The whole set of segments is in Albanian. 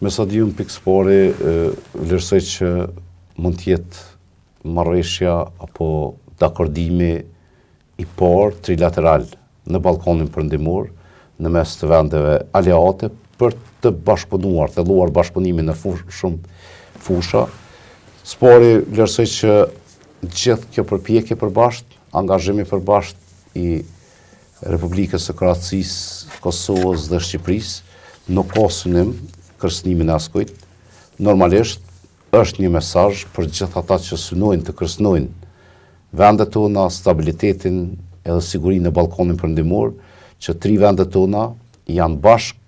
Me sa di unë pikësëpari vlerësoj që mund të jetë marrëveshja apo dakordimi i parë trilateral në Ballkanin Perëndimor në mes të vendeve aleate për të bashkëpunuar, thelluar bashkëpunimin në fush, shumë fusha. Së pari vlerësoj që gjithë kjo përpjekje përbashkët, angazhimi përbashkët i Republikës së Kroacisë, Kosovës dhe Shqipërisë, nuk ka synim kërcënimin e askujt. Normalisht, është një mesazh për gjithë ata që synojnë të kërcënojnë vendet tona, stabilitetin edhe sigurinë në Ballkanin Perëndimor, që tri vendet tona janë bashkë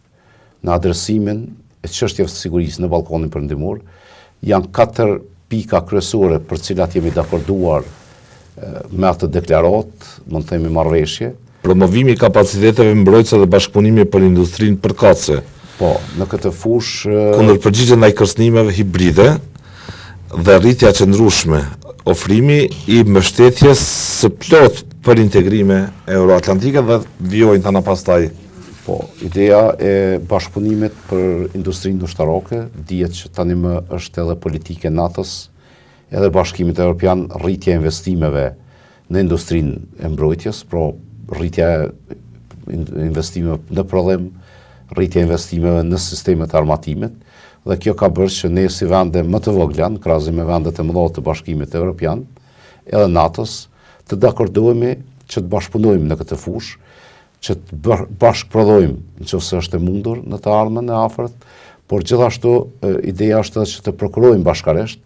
në adresimin e çështjeve të sigurisë në Ballkanin Perëndimor. Janë katër pika kryesore për cilat jemi dakorduar me atë deklaratë, mund të themi marrëveshje. Promovimi i kapaciteteve mbrojtëse dhe bashkëpunimi për industrinë përkatëse. Po, në këtë fushë... Kundërpërgjigje ndaj kërcënimeve hibride dhe rritja e qëndrueshme, ofrimi i mbështetjes së plotë për integrime euroatlantike dhe vijojnë tana pastaj. Po, ideja e bashkëpunimit për industrinë ushtarake, dihet që tani më është edhe politikë e NATO-s, edhe Bashkimit Evropian rritja e investimeve në industrinë e mbrojtjes, pra rritja e investimeve në prodhim, rritja e investimeve në sistemet e armatimit, dhe kjo ka bërë që ne si vende më të vogla, në krahasim me vendet e mëdha të Bashkimit Evropian, edhe NATO-s, të dakordohemi që të bashkëpunojmë në këtë fushë, që të bashkë prodhojmë, në qoftë se është e mundur në të ardhmen e afërt, por gjithashtu ideja është edhe që të prokurojmë bashkarisht,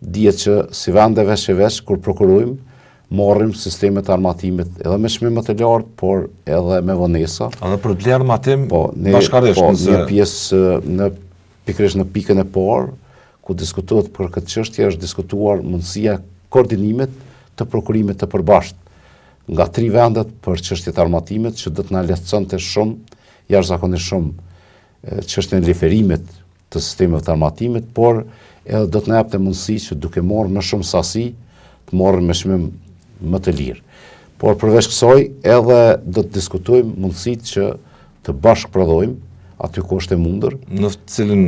dihet që si vende veç e veç, kur prokurojmë, marrim sistemet e armatimit edhe me çmim më të lartë, por edhe me vonesa. Edhe për të blerë armatim po, ne, bashkarisht. Po, nëse... një pjesë në, pikërisht në pikën e parë, ku diskutohet për këtë çështje, është diskutuar mundësia e koordinimit të prokurimit të përbashkët nga tri vendet për çështjet e armatimit që do të na lehtësonte shumë, jashtëzakonisht shumë çështjen e liferimit të sistemeve të armatimit, por edhe do të na jepte mundësi që duke marrë më shumë sasi, të marrim me çmim më të lirë. Por përveç kësaj, edhe do të diskutojmë mundësitë që të bashkë prodhojmë, aty ku është e mundur. Në cilin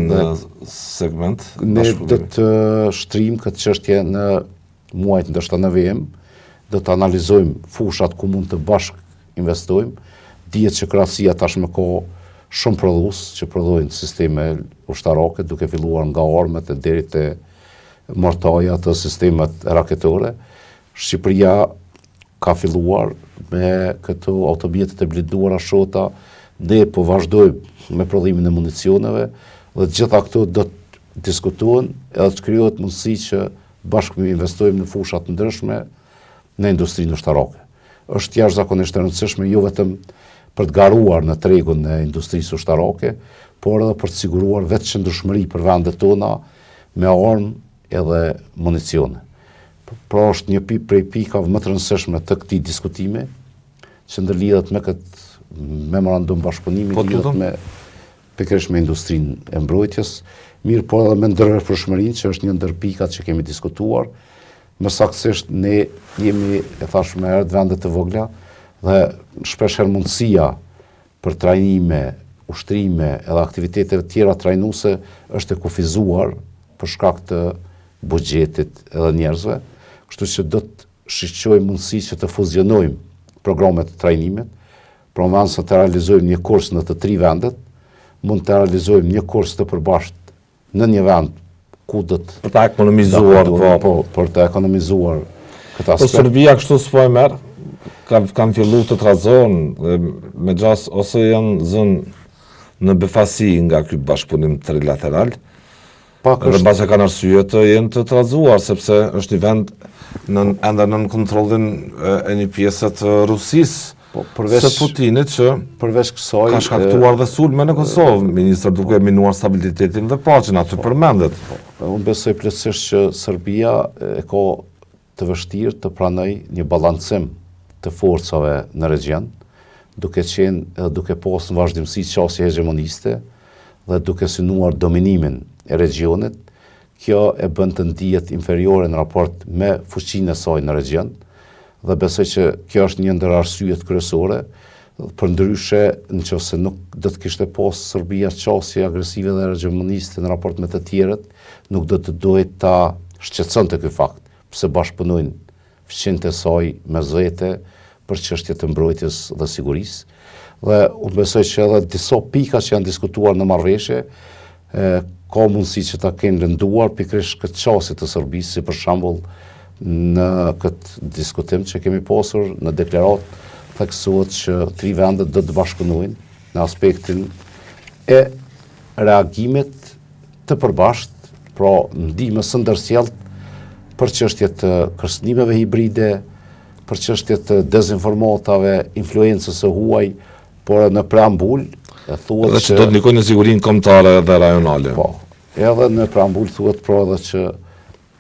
segment? Ne do të shtrijmë këtë çështje në muajt ndoshta në vijim, do të analizojmë fushat ku mund të bashkë investojmë. Dihet që Kroacia tashmë ka shumë prodhues që prodhojnë sisteme ushtarake, duke filluar nga armët e deri te mortajat e sistemet raketore. Shqipëria ka filluar me këto automjetet e blinduara Shota, ne po vazhdojmë me prodhimin e municioneve dhe të gjitha këto do të diskutohen edhe të krijohet mundësi që bashkë investojmë në fusha të ndryshme në industrinë ushtarake. Është jashtëzakonisht e rëndësishme jo vetëm për të garuar në tregun e industrisë ushtarake, por edhe për të siguruar vetëqëndrueshmëri për vendet tona me armë edhe municione. Pra është një prej pikave më të rëndësishme të këtij diskutimi, që ndërlidhet me këtë memorandum bashkëpunimi, po, lidhet me pikërisht me industrinë e mbrojtjes, mirëpo edhe me ndërveprueshmërinë, që është një ndër pikat që kemi diskutuar. Më saktësisht ne jemi, e thashë më herët, vende të vogla dhe shpeshherë mundësia për trajnime, ushtrime edhe aktivitete të tjera trajnuese është e kufizuar për shkak të buxhetit edhe njerëzve, kështu që do të shikojmë mundësi që të fuzionojmë programet e trajnimit, pra në vend se të realizojmë një kurs në të tri vendet, mund të realizojmë një kurs të përbashkët në një vend ku do të për ta ekonomizuar, po, po, për të ekonomizuar këtë po aspekt. Po Serbia kështu s'po e merr, ka kanë fillu të trazohen dhe me gjasë ose janë zënë në befasi nga ky bashkëpunim trilateral, Pak është... Dhe mbase kanë arsye të jenë të trazuar, sepse është një vend nën, ende nën kontrollin e një pjese të Rusisë, po, përveç, së Putinit që përveç kësaj, ka shkaktuar dhe sulme në Kosovë, ministër duke po, minuar stabilitetin dhe paqen, aty po, përmendet. Po, unë besoj plotësisht që Serbia e ka të vështirë të pranojë një balancim të forcave në regjion, duke qenë edhe duke pasë në vazhdimësi qasje hegjemoniste dhe duke synuar dominimin e regjionit, kjo e bën të ndihet inferiore në raport me fuqinë e saj në regjion dhe besoj që kjo është një ndër arsyet kryesore. Përndryshe, në qoftë se nuk do të kishte pas Serbia qasje agresive dhe hegjemoniste në raport me të tjerët, nuk do të duhej ta shqetësonte ky fakt, pse bashkëpunojnë fqinjtë e saj mes vete për çështje të mbrojtjes dhe sigurisë. Dhe unë besoj që edhe disa pika që janë diskutuar në marrëveshje, ka mundësi që ta kenë lënduar pikërisht këtë qasje të Serbisë, si për shembull në këtë diskutim që kemi pasur në deklaratë theksohet që tri vendet do të bashkëpunojnë në aspektin e reagimit të përbashkët, pra ndihmës së ndërsjelltë për çështje të kërcënimeve hibride, për çështje të dezinformatave, influencës së huaj, por edhe në preambulë thuhet që... Dhe që do të ndikojnë në sigurinë kombëtare dhe rajonale. Po, edhe në preambulë thuhet pra edhe që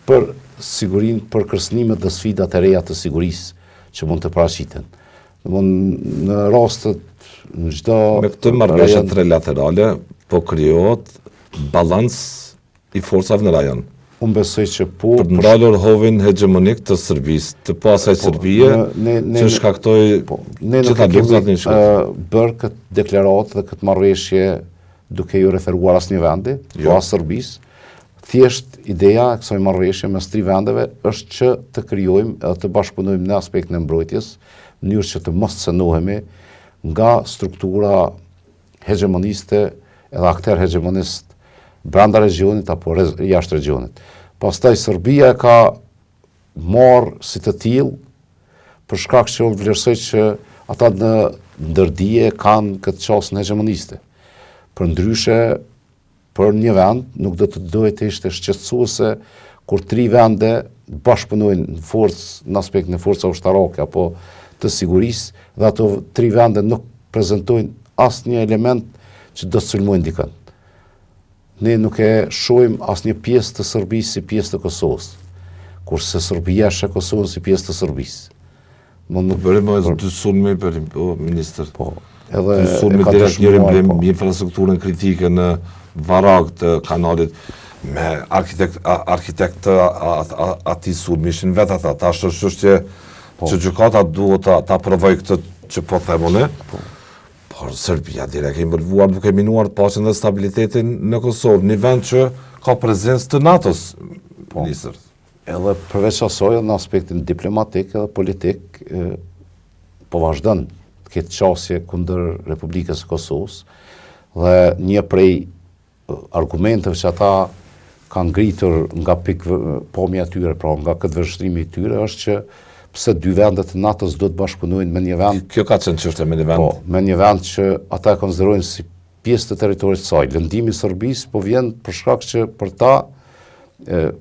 për sigurinë, për kërcënimet dhe sfidat e reja të sigurisë që mund të paraqiten. Domethënë në rastet në çdo Me këtë marrëveshje trilaterale po krijohet balans i forcave në rajon. Unë besoj që po... Për të ndalur hovin hegjemonik të Serbisë, të po asaj po, Serbie, që shkaktoi po, ne nuk e kemi bërë këtë deklaratë dhe këtë marrëveshje duke iu referuar asnjë vendi, po jo. as Serbisë. Thjesht ideja e kësaj marrëveshje mes tri vendeve është që të krijojmë edhe të bashkëpunojmë në aspektin e mbrojtjes, në mënyrë që të mos cenohemi nga struktura hegjemoniste edhe akterë hegjemonist brenda regjionit apo jashtë regjionit. Pastaj Serbia e ka marrë si të tillë për shkak që unë vlerësoj që ata në ndërdije kanë këtë qasjen hegjemoniste. Përndryshe, për një vend nuk do të duhej të ishte shqetësuese kur tri vende bashkëpunojnë në forcë, në aspektin e forcave ushtarake apo të sigurisë dhe ato tri vende nuk prezentojnë asnjë element që do të sulmojnë dikënd. Ne nuk e shohim asnjë pjesë të Serbisë si pjesë të Kosovës, kurse Serbia sheh Kosovën si pjesë të Serbisë. Më nuk bëri më dy sulme bëri po ministër. Po. Edhe dy sulme direkt njëri mbi po. infrastrukturën kritike në Varagë të kanalit me arkitekt arkitekt të atij sulmi ishin vetë ata. Tash është çështje po. që gjykata duhet ta ta provojë këtë që po them unë. Po. Por Serbia direkt e involvuar duke minuar paqen dhe stabilitetin në Kosovë, një vend që ka prezencë të NATO-s, po. ministër. Edhe përveç asaj, edhe në aspektin diplomatik edhe politik, po vazhdon të ketë qasje kundër Republikës së Kosovës dhe një prej argumenteve që ata kanë ngritur nga pikëpamja e tyre, pra nga këndvështrimi i tyre, është që pse dy vende të NATO-s do të bashkëpunojnë me një vend... Kjo ka qenë çështje me një vend? Po, me një vend që ata e konsiderojnë si pjesë të territorit të saj. Lëndimi i Serbisë po vjen për shkak që për ta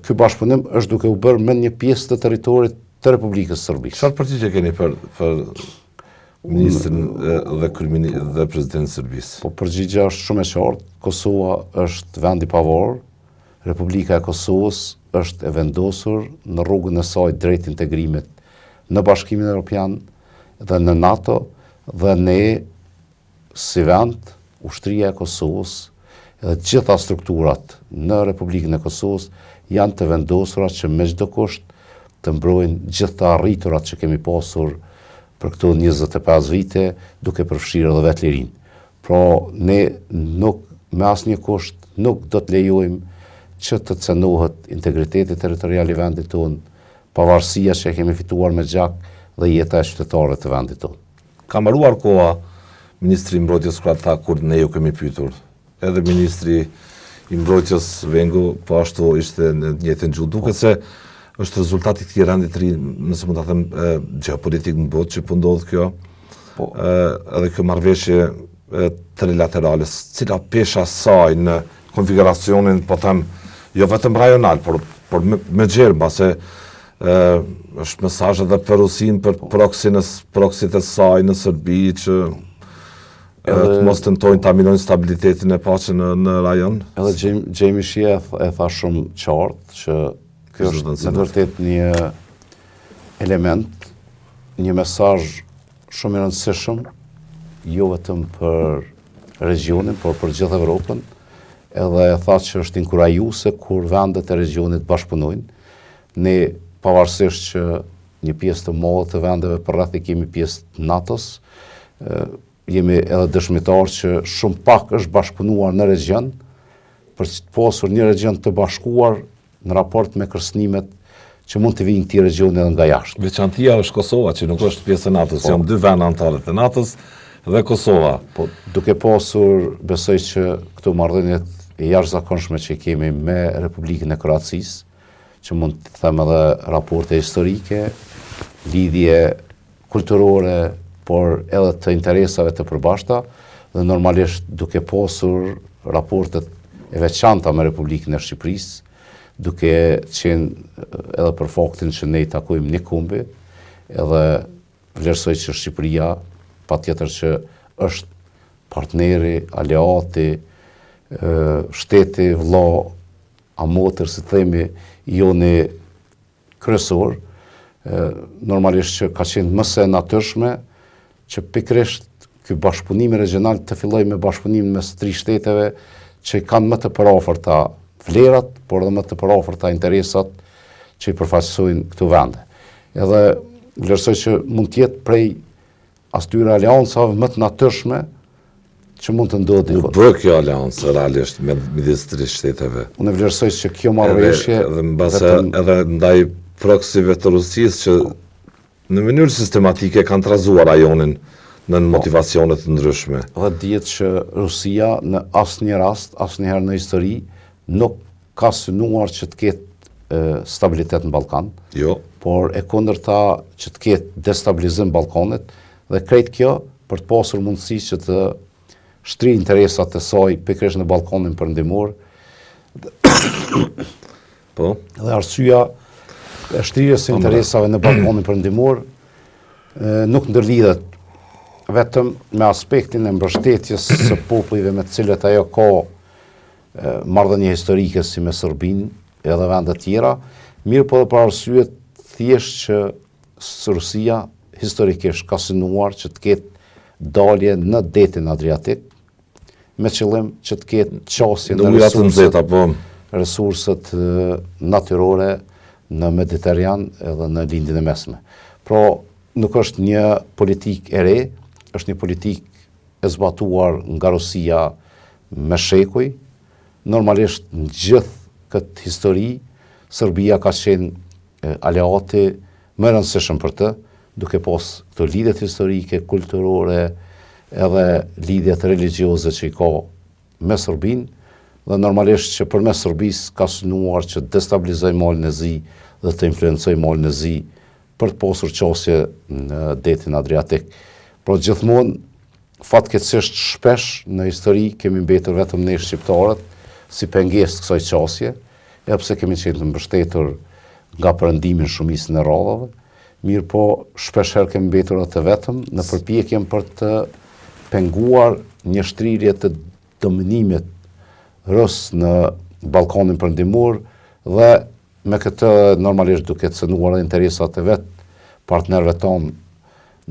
ky bashkëpunim është duke u bërë me një pjesë të territorit të Republikës së Serbisë. Çfarë përgjigje keni për për ministrin dhe kryemini dhe presidentin e Serbisë? Po përgjigja është shumë e qartë. Kosova është vend i pavarur. Republika e Kosovës është e vendosur në rrugën e saj drejt integrimit në Bashkimin Evropian dhe në NATO dhe ne Si vend, Ushtria e Kosovës dhe të gjitha strukturat në Republikën e Kosovës janë të vendosura që me çdo kusht të mbrojnë gjithë të arriturat që kemi pasur për këto 25 vite, duke përfshirë edhe vetë lirinë. Pra, ne nuk, me asnjë kusht, nuk do të lejojmë që të cenohet integriteti territorial i vendit tonë, pavarësia që e kemi fituar me gjak dhe jeta e qytetarëve të vendit tonë. Ka mbaruar koha, ministri i Mbrojtjes kroat tha kur ne ju kemi pyetur. Edhe ministri i Mbrojtjes Vengu po ashtu ishte në të njëjtën gjuhë. Duket se është rezultat i këtij rendi të ri, nëse mund ta them, gjeopolitik në botë që po ndodh kjo. Po. Edhe kjo marrëveshje trilaterale, cila pesha saj në konfiguracionin, po them, jo vetëm rajonal, por por më, më gjerë, mbase është mesazh edhe për Rusinë, për po. proksin e proksit e saj në Serbi që edhe të mos tentojnë ta minojnë stabilitetin e paqen në në rajon. Edhe Jamie Shea e tha shumë qartë që kjo është në të vërtetë një element, një mesazh shumë i rëndësishëm, jo vetëm për regjionin, por për gjithë Evropën, edhe tha që është inkurajuese kur vendet e regjionit bashkëpunojnë. Ne pavarësisht që një pjesë të madhe të vendeve përreth i kemi pjesë të NATO-s, jemi edhe dëshmitarë që shumë pak është bashkëpunuar në regjion, për të pasur një regjion të bashkuar në raport me kërcënimet që mund të vijnë këtij regjioni edhe nga jashtë. Veçantia është Kosova, që nuk është pjesë e NATO-s, po. janë dy vende anëtare të NATO-s dhe Kosova. Po, duke pasur, besoj që këto marrëdhëniet e jashtëzakonshme që kemi me Republikën e Kroacisë, që mund të them edhe raporte historike, lidhje kulturore, por edhe të interesave të përbashkëta dhe normalisht duke pasur raportet e veçanta me Republikën e Shqipërisë, duke qenë edhe për faktin që ne i takojmë një kombi, edhe vlerësoj që Shqipëria patjetër që është partneri, aleati, shteti, vlla, a motër, si themi, joni kryesor, normalisht që ka qenë më se e natyrshme që pikërisht ky bashkëpunimi regjional të fillojë me bashkëpunim mes tri shteteve që kanë më të përafërta vlerat, por edhe më të përafërta interesat që i përfaqësojnë këto vende. Edhe vlerësoj që mund të jetë prej atyre aleancave më të natyrshme që mund të ndodhë diku. U bë kjo aleancë realisht me midis tri shteteve. Unë vlerësoj që kjo marrëveshje edhe mbase vetëm... edhe ndaj proksive të Rusisë që në mënyrë sistematike kanë trazuar rajonin nën po. motivacione të ndryshme. Dhe dihet që Rusia në asnjë rast, asnjëherë në histori nuk ka synuar që të ketë stabilitet në Ballkan. Jo. Por e kundërta që të ketë destabilizim Ballkanit dhe krejt kjo për të pasur mundësi që të shtrijë interesat e saj pikërisht në Ballkanin Perëndimor. Po. Dhe arsyeja e shtrirjes së interesave në Ballkanin Perëndimor nuk ndërlidhet vetëm me aspektin e mbështetjes së popujve me të cilët ajo ka marrëdhënie historike si me Serbinë edhe vende të tjera, mirëpo edhe për arsye thjesht që Rusia historikisht ka synuar që të ketë dalje në detin Adriatik, me qëllim që të ketë qasje në resurset, po. resurset natyrore në Mediteran edhe në Lindjen e Mesme. Pra, nuk është një politikë e re, është një politikë e zbatuar nga Rusia me shekuj. Normalisht në gjithë këtë histori, Serbia ka qenë aleati më i rëndësishëm për të, duke pas këto lidhjet historike, kulturore, edhe lidhjet religjioze që i ka me Serbinë, dhe normalisht që përmes Serbisë ka synuar që të destabilizojë Malin e Zi dhe të influencojë Malin e Zi për të pasur qasje në detin Adriatik. Pra gjithmonë, fatkeqësisht shpesh në histori kemi mbetur vetëm ne shqiptarët si pengesë të kësaj qasje, edhe pse kemi qenë të mbështetur nga perëndimi në shumicën e radhëve, mirëpo shpeshherë kemi mbetur edhe të vetëm në përpjekjen për të penguar një shtrirje të dominimit rus në Ballkanin Perëndimor dhe me këtë normalisht duke cenuar edhe interesat e vetë partnerëve tonë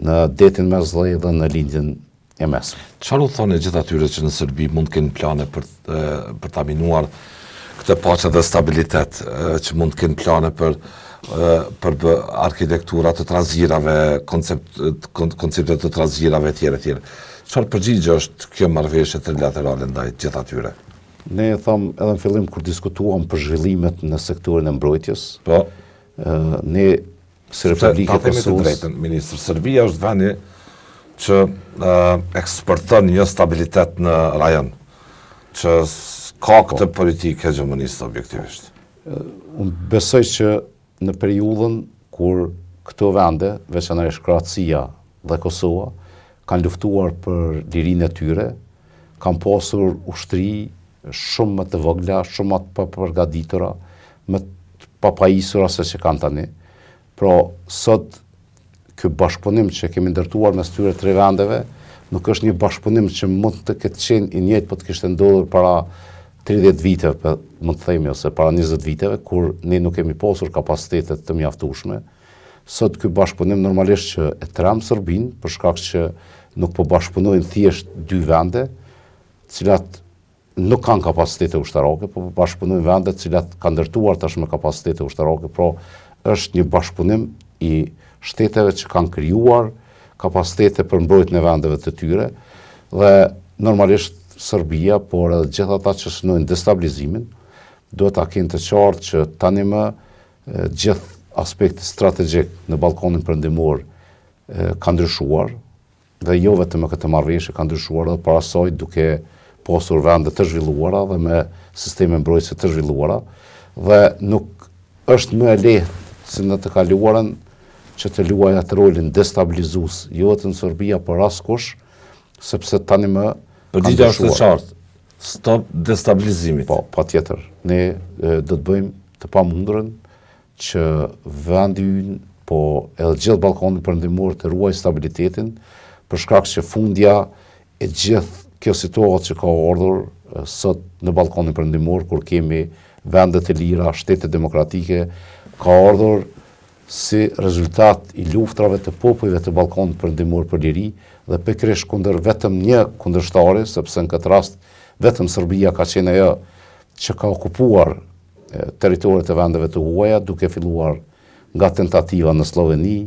në detin Mesdhe dhe në Lindjen e Mesme. Çfarë u thoni gjithë atyre që në Serbi mund të kenë plane për për ta minuar këtë paqe dhe stabilitet, që mund të kenë plane për për bë arkitektura të trazirave, koncept koncepte të trazirave etj etj. Çfarë përgjigje është kjo marrëveshje trilaterale ndaj gjithë atyre? Ne e thamë edhe në fillim kur diskutuam për zhvillimet në sektorin e mbrojtjes. Po. Ne si Republikë e Kosovës. Ta themi të drejtën, ministër, Serbia është vendi që eksporton një stabilitet në rajon, që ka po. këtë politikë hegjemoniste objektivisht. Unë besoj që në periudhën kur këto vende, veçanërisht Kroacia dhe Kosova, kanë luftuar për lirinë e tyre, kanë pasur ushtri shumë më të vogla, shumë më të papërgatitura, më të papajisura se që kanë tani. Pra, sot ky bashkëpunim që kemi ndërtuar mes tyre tre vendeve, nuk është një bashkëpunim që mund të ketë qenë i njëjtë po të kishte ndodhur para 30 viteve, po mund të themi ose para 20 viteve, kur ne nuk kemi pasur kapacitete të mjaftueshme. Sot ky bashkëpunim normalisht që e tremb Serbinë, për shkak që nuk po bashkëpunojnë thjesht dy vende, të cilat nuk kanë kapacitete ushtarake, po bashkëpunojnë vende të cilat kanë ndërtuar tashmë kapacitete ushtarake, pra është një bashkëpunim i shteteve që kanë krijuar kapacitete për mbrojtjen e vendeve të tyre dhe normalisht Serbia, por edhe gjithë ata që synojnë destabilizimin, duhet ta kenë të qartë që tani më gjithë aspekti strategjik në Ballkanin Perëndimor ka ndryshuar dhe jo vetëm me këtë marrëveshje ka ndryshuar edhe para saj duke pasur vende të zhvilluara dhe me sisteme mbrojtëse të zhvilluara dhe nuk është më e lehtë si në të kaluarën që të luajë atë rolin destabilizues, jo vetëm Serbia, por askush, sepse tani më Përgjigja është e qartë. Stop destabilizimit. Po, patjetër. Ne do të bëjmë të pamundurën që vendi ynë, po edhe gjithë Ballkani Perëndimor të ruajë stabilitetin, për shkak që fundja e gjithë kjo situatë që ka ardhur sot në Ballkanin Perëndimor, kur kemi vende të lira, shtete demokratike, ka ardhur si rezultat i luftrave të popujve të Ballkanit Perëndimor për liri dhe pikërisht kundër vetëm një kundërshtari, sepse në këtë rast vetëm Serbia ka qenë ajo që ka okupuar territoret e vendeve të huaja, duke filluar nga tentativa në Slloveni,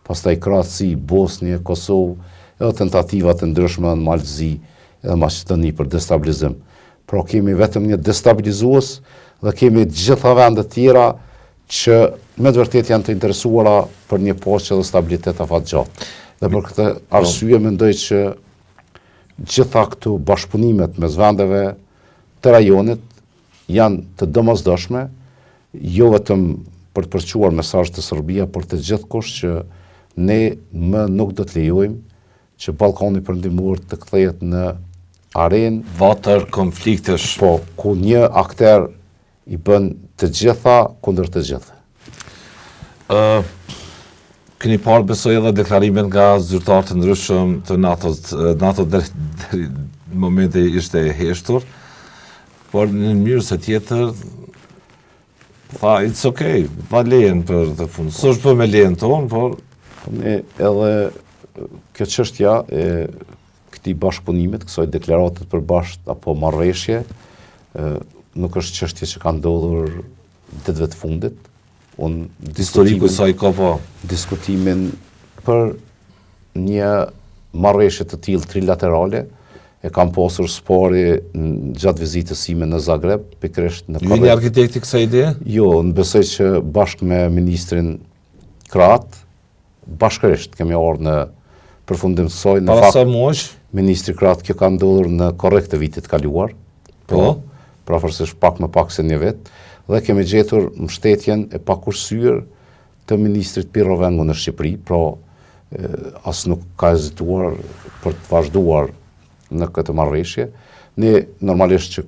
pastaj Kroaci, Bosnjë, Kosovë, edhe tentativa të ndryshme në Mal të Zi edhe Maqedoni për destabilizim. Pra kemi vetëm një destabilizues dhe kemi gjitha vendet tjera që me të vërtetë janë të interesuara për një paqe dhe stabilitet afatgjatë. Dhe për këtë arsye mendoj që gjitha këto bashkëpunimet mes vendeve të rajonit janë të domosdoshme, jo vetëm për të përçuar mesazh te Serbia, por te gjithkush që ne më nuk do të lejojmë që Ballkani Perëndimor të kthehet në arenë vatër konfliktesh. Po, ku një akter i bën të gjitha kundër të gjithëve. Ë keni parë besoj edhe deklarimet nga zyrtarë të ndryshëm të NATO-s, NATO deri në momente ishte e heshtur, por në një mënyrë ose tjetër tha it's okay, dha lejen për të punë. S'është bërë me lejen tonë, por po ne edhe kjo çështja e këtij bashkëpunimit, kësaj deklarate të përbashkët apo marrëveshje, nuk është çështje që ka ndodhur ditëve të fundit. Unë historiku sa i ka po diskutimin për një marrëveshje të tillë trilaterale e kam pasur së pari gjatë vizitës sime në Zagreb, pikërisht në Ju jeni arkitekti i kësaj ideje? Jo, unë besoj që bashkë me ministrin kroat, bashkërisht kemi ardhur në përfundim të saj. Në Para sa muajsh? Ministri kroat kjo ka ndodhur në korrik të vitit të kaluar. Po. Përafërsisht pak më pak se një vit dhe kemi gjetur mbështetjen e pakursyer të ministrit Pirro Vengu në Shqipëri, pra as nuk ka hezituar për të vazhduar në këtë marrëveshje. Ne normalisht që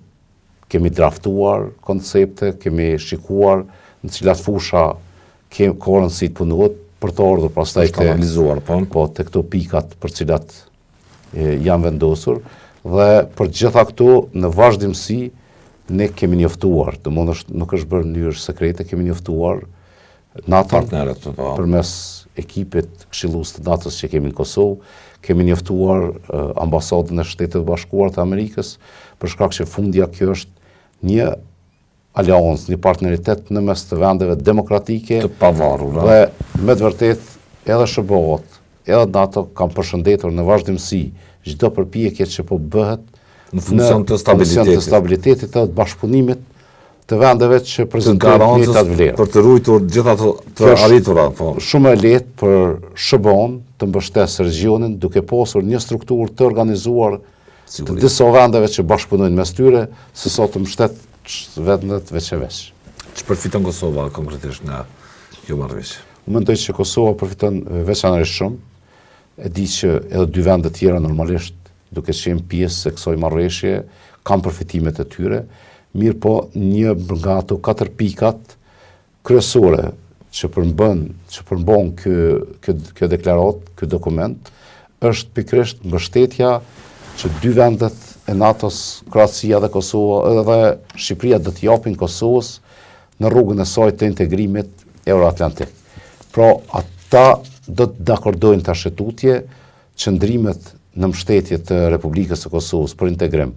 Kemi draftuar koncepte, kemi shikuar në cilat fusha ke, ka rëndësi të punohet për të ardhur pastaj te analizuar, po. Po, te këto pikat për cilat e, janë vendosur dhe për gjitha këto në vazhdimësi ne kemi njoftuar, domethënë është, nuk është bërë në mënyrë sekrete, kemi njoftuar NATO partnerët po, po. përmes ekipit këshillues të NATO-s që kemi në Kosovë, kemi njoftuar ambasadën e Shteteve të Bashkuara të Amerikës për shkak që fundja kjo është një aleancë, një partneritet në mes të vendeve demokratike të pavarura. Dhe me të vërtetë edhe SHBA-t, edhe NATO kanë përshëndetur në vazhdimësi çdo përpjekje që po bëhet në funksion të stabilitetit, në funksion të stabilitetit të bashkëpunimit të vendeve që prezantojnë të njëjtat vlera. Për të ruajtur gjithë ato të arritura, po. Shumë e lehtë për SHBA-n të mbështesë regjionin duke pasur një strukturë të organizuar të disa vendeve që bashkëpunojnë mes tyre, se sa të mbështet vendet veç e veç. Ç'përfiton Kosova konkretisht nga kjo marrëveshje? Unë mendoj që Kosova përfiton veçanërisht shumë. E di që edhe dy vende tjera normalisht duke qenë pjesë e kësaj marrëveshje kanë përfitimet e tyre, mirëpo një nga ato katër pikat kryesore që përmban që përmban ky kjo kjo deklaratë, ky dokument është pikërisht mbështetja që dy vendet e NATO-s, Kroacia dhe Kosova edhe Shqipëria do t'i japin Kosovës në rrugën e saj të integrimit euroatlantik. Pra, ata do të dakordojnë tash e tutje qëndrimet në mbështetje të Republikës së Kosovës për integrim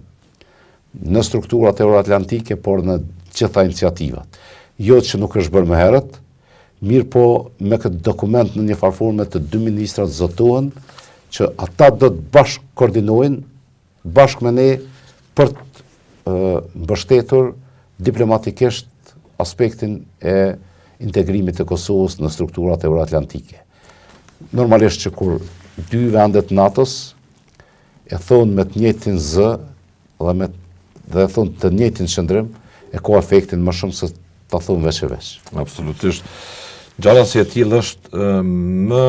në strukturat euroatlantike, por në gjitha iniciativat. Jo që nuk është bërë më herët, mirëpo me këtë dokument në një farë forme të dy ministrat zotohen që ata do të bashkëkoordinojnë bashkë me ne për të mbështetur diplomatikisht aspektin e integrimit të Kosovës në strukturat euroatlantike. Normalisht që kur dy vendet e NATO-s e thonë me të njëjtin zë dhe me dhe e thonë të njëjtin qëndrim, e ka efektin më shumë se ta thonë veç e veç. Absolutisht. Ngjarja si e tillë është më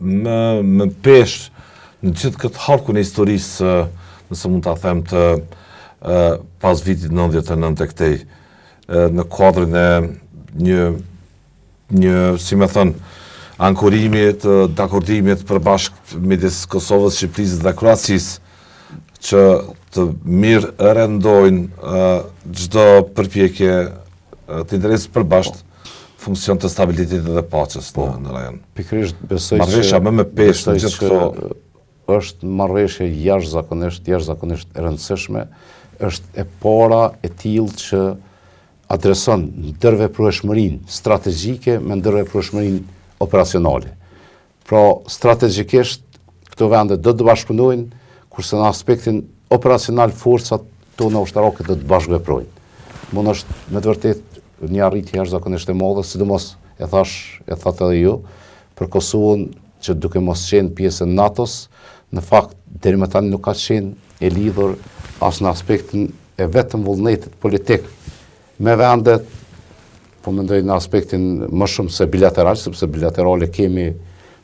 më me peshë në gjithë këtë harkun e historisë, nëse mund ta them të pas vitit 99 e këtej, në kuadrin e një një, si me thënë, ankorimi të dakordimit përbashkët midis Kosovës, Shqipërisë dhe Kroacisë, që të mirërendojnë çdo përpjekje të interesit përbashkët funksion të stabilitetit dhe paqes po, në, në rajon. Pikërisht besoj që marrëveshja më me peshë në gjithë këto është marrëveshje jashtëzakonisht jashtëzakonisht e rëndësishme, është e para e tillë që adreson ndërveprueshmërinë strategjike me ndërveprueshmërinë operacionale. Pra, strategjikisht, këto vende do të bashkëpunojnë, kurse në aspektin operacional forcat tona ushtarake do të bashkëveprojnë. Mund është me të vërtetë një arritje jashtëzakonisht e madhe, sidomos e thash, e thatë edhe ju, për Kosovën që duke mos qenë pjesë e NATO-s, në fakt deri më tani nuk ka qenë e lidhur as në aspektin e vetëm vullnetit politik me vendet, po mendoj në aspektin më shumë se bilateral, sepse bilaterale kemi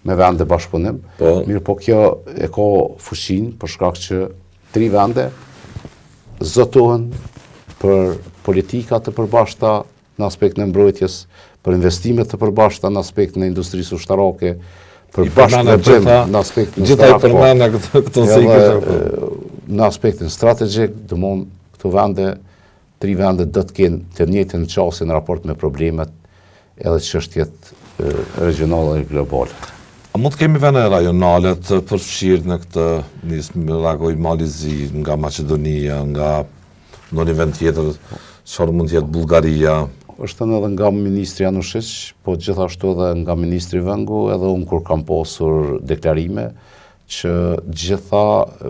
me vende bashkëpunim, po. mirëpo kjo e ka fuqinë për shkak që tri vende zotohen për politika të përbashkëta në aspektin e mbrojtjes, për investime të përbashkëta në aspektin e industrisë ushtarake, për bashkëveprim në aspektin ushtarak. Gjitha i po. përmenda këto këto se i këto. Në aspektin strategjik, domthon këto vende, tri vende do të kenë të njëjtën qasje në raport me problemet edhe çështjet regjionale dhe globale. A mund të kemi vende rajonale të përfshirë në këtë nismë, reagoj Mali i Zi, nga Maqedonia, nga ndonjë vend tjetër, çfarë mund të jetë Bullgaria? Është thënë edhe nga ministri Janushiq, po gjithashtu edhe nga ministri Vengu, edhe unë kur kam pasur deklarime, që gjitha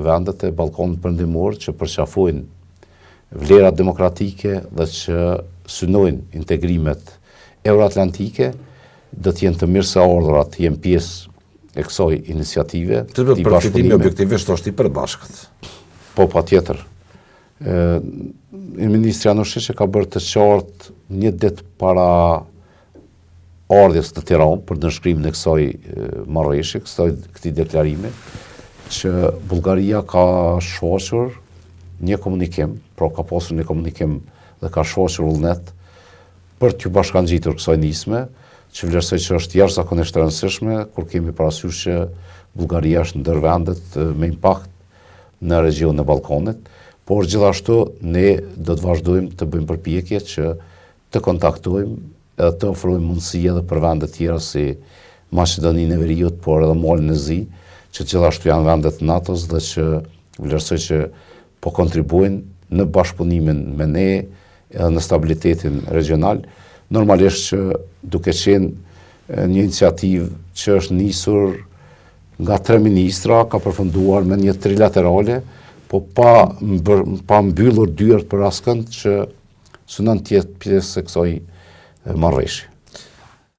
vendet e Ballkanit Perëndimor që përqafojnë vlerat demokratike dhe që synojnë integrimet euroatlantike, do të jenë të mirëseardhura të jenë pjesë e kësaj iniciative. Të përfitimi objektivisht është i përbashkët. Po, patjetër. E ministri Janushiq e ka bërë të qartë një ditë para ardhjes në Tiranë për nënshkrimin e kësaj marrëveshje, kësaj këtij deklarimi, që Bullgaria ka shfaqur një komunikim, pra ka pasur një komunikim dhe ka shfaqur vullnet për t'ju bashkangjitur kësaj nisme, që vlerësoj që është jashtëzakonisht e rëndësishme kur kemi parasysh që Bullgaria është ndër vendet me impakt në regjionin e Ballkanit, por gjithashtu ne do të vazhdojmë të bëjmë përpjekje që të kontaktojmë edhe të ofrojmë mundësi edhe për vende tjera si Maqedoninë e Veriut, por edhe Malin e Zi, që gjithashtu janë vende të NATO-s dhe që vlerësoj që po kontribuojnë në bashkëpunimin me ne edhe në stabilitetin regjional. Normalisht që duke qenë një iniciativë që është nisur nga tre ministra, ka përfunduar me një trilaterale, po pa, mbër, pa mbyllur dyert për askënd që synon të jetë pjesë e kësaj marrëveshje.